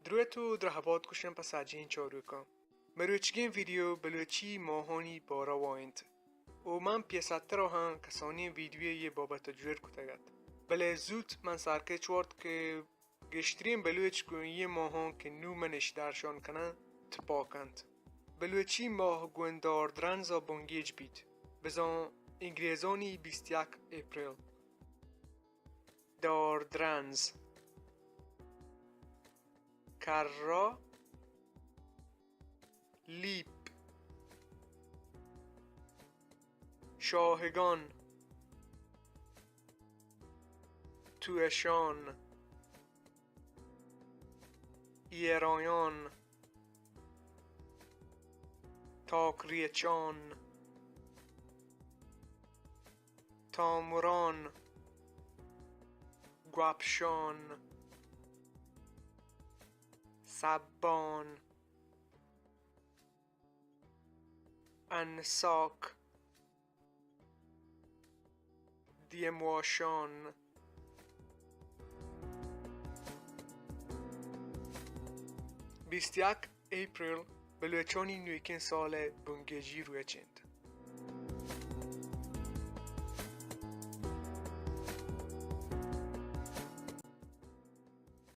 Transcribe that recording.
دروت و درہبات گوشن پہ سجین چاروکاں۔ مروچگیں ویڈیو بلوچی ماہانی باروا انت و من پیسرترا ہم کسانیں ویڈیوے یہ بابت جوڑ کتگ ات، بلے زوت من سرکچ وارت کہ گیشتریں بلوچ گوں یہ ماہاں کہ نوں من اش درشان کناں تپاک انت۔ بلوچی ماہ گوں داردرنزا بنگیج بیت، بزاں انگریزانی بیست یک اپریل۔ داردرنز، کرا، لیپ، شاہگان، توشان، ایرایان، تاکریچان، تامران، گوپشان، سبان، انساک، دیمواشان۔ بیست یک اپریل بلوچانی نوکیں سال ء بنگیجی روچ انت۔